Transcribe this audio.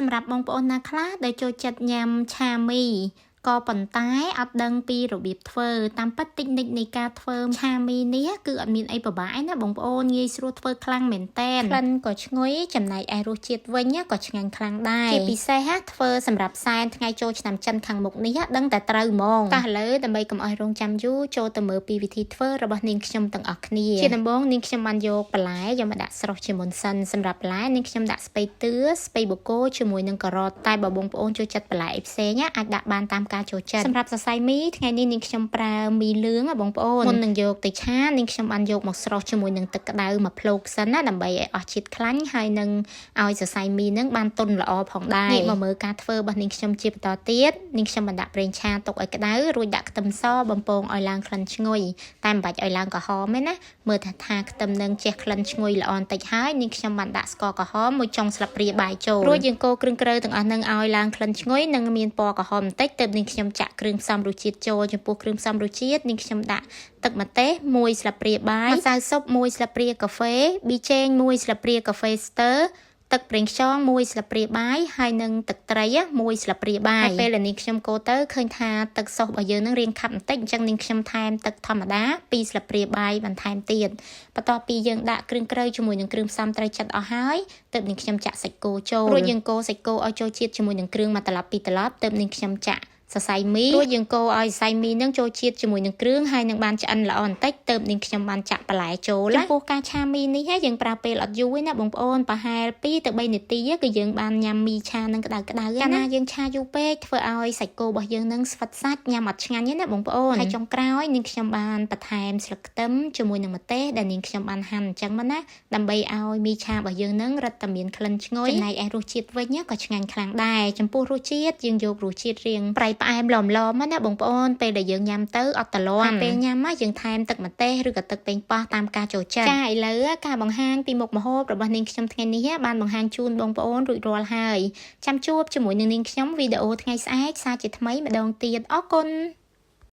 សម្រាប់បងប្អូនណាខ្លះដែលចូលចិត្តញ៉ាំឆាមីក៏ប៉ុន្តែអត់ដឹងពីរបៀបធ្វើតាមពិតតិចនិចនៃការធ្វើឆាមីនេះគឺអត់មានអីពិបាកឯណាបងប្អូនងាយស្រួលធ្វើខ្លាំងមែនតែនក្លិនក៏ឈ្ងុយចំណែកឯរសជាតិវិញក៏ឆ្ងាញ់ខ្លាំងដែរជាពិសេសធ្វើសម្រាប់សែនថ្ងៃចូលឆ្នាំចិនខាងមុខនេះដឹងតែត្រូវហ្មងតោះឥឡូវដើម្បីកុំឲ្យរងចាំយូរចូលទៅមើលពីវិធីធ្វើរបស់នាងខ្ញុំទាំងអស់គ្នាជាដំបូងនាងខ្ញុំបានយកបន្លែយកមកដាក់ស្រុះជាមុនសិនសម្រាប់បន្លែនាងខ្ញុំដាក់ស្ពៃតឿស្ពៃបូកូជាមួយនឹងការ៉ុតតែបើបងប្អូនចូលចិត្តបន្លែអីផ្សេងអាចដាក់បានតាមការចូលចិត្តសម្រាប់សរសៃមីថ្ងៃនេះនាងខ្ញុំប្រើមីលឿងបងប្អូនមុននឹងយកទៅឆានាងខ្ញុំបានយកមកស្រុះជាមួយនឹងទឹកក្តៅមួយភ្លូកសិនណាដើម្បីឲ្យអស់ជាតិខ្លាញ់ហើយនឹងឲ្យសរសៃមីនឹងបានទន់ល្អផងដែរងាកមកមើលការធ្វើរបស់នាងខ្ញុំជាបន្តទៀតនាងខ្ញុំបានដាក់ប្រេងឆាទុកឲ្យក្តៅរួចដាក់ខ្ទឹមសបំពងឲ្យឡើងក្លិនឈ្ងុយតែមិនបាច់ឲ្យឡើងក្រហមទេណាមើលថាថាខ្ទឹមនឹងជះក្លិនឈ្ងុយល្អបន្តិចហើយនាងខ្ញុំបានដាក់ស្ករក្រហមមួយចុងស្លាបព្រាបាយចូលរួចយើងកូរគ្រឿងក្រៅទាំងអស់នឹងឲ្យឡើងក្លិនឈ្ងុយនិងមានពណ៌ក្រហមបន្តិចទើបនាងខ្ញុំចាក់គ្រឿងផ្សំរសជាតិចូលចំពោះគ្រឿងផ្សំរសជាតិនាងខ្ញុំដាក់ទឹកម្ទេស1ស្លាបព្រាបាយម្សៅស៊ុប1ស្លាបព្រាកាហ្វេប៊ីចេង1ស្លាបព្រាកាហ្វេស្ទើទឹកប្រេងខ្យង1ស្លាបព្រាបាយហើយនិងទឹកត្រី1ស្លាបព្រាបាយហើយពេលដែលនាងខ្ញុំកូរទៅឃើញថាទឹកសុសរបស់យើងនឹងរាងខាប់បន្តិចអញ្ចឹងនាងខ្ញុំថែមទឹកធម្មតា2ស្លាបព្រាបាយបន្ថែមទៀតបន្ទាប់ពីយើងដាក់គ្រឿងក្រៅជាមួយនឹងគ្រឿងផ្សំត្រូវចិត្តអស់ហើយទើបនាងខ្ញុំចាក់សាច់គោចូលរួចយើងកូរសាច់គោឲ្យចូលជាតិជាមួយនឹងគ្រឿងមួយត្រឡប់ពីរត្រឡប់ទើបនាងខ្ញុំចាក់សរសៃមីរួចយើងកូរឲ្យសរសៃមីនឹងចូលជាតិជាមួយនឹងគ្រឿងហើយនឹងបានឆ្អិនល្អបន្តិចទើបនាងខ្ញុំបានចាក់បន្លែចូលចំពោះការឆាមីនេះយើងប្រើពេលអត់យូរទេណាបងប្អូនប្រហែល2ទៅ3នាទីគឺយើងបានញ៉ាំមីឆានឹងក្តៅក្តៅកាលណាយើងឆាយូរពេកធ្វើឲ្យសាច់គោរបស់យើងនឹងស្វិតសាច់ញ៉ាំអត់ឆ្ងាញ់ទេណាបងប្អូនហើយចុងក្រោយនាងខ្ញុំបានបន្ថែមស្លឹកខ្ទឹមជាមួយនឹងម្ទេសដែលនាងខ្ញុំបានហាន់អញ្ចឹងមកណាដើម្បីឲ្យមីឆារបស់យើងនឹងរឹតតែមានក្លិនឈ្ងុយចំណែកឯរសជាតិវិញក៏ឆ្ងាញ់ខ្លាំងដែរចំពោះរសជាតិយើងយករសជាតិរាងប្រៃផ្អែមឡមៗណាបងប្អូនពេលដែលយើងញ៉ាំទៅអត់តលាន់ពេលញ៉ាំយើងថែមទឹកម្ទេសឬក៏ទឹកប៉េងប៉ោះតាមការចូលចិត្តចាឥឡូវការបង្ហាញពីមុខម្ហូបរបស់នាងខ្ញុំថ្ងៃនេះបានបង្ហាញជូនបងប្អូនរួចរាល់ហើយចាំជួបជាមួយនឹងនាងខ្ញុំវីដេអូថ្ងៃស្អែកសាជាថ្មីម្ដងទៀតអរគុណ។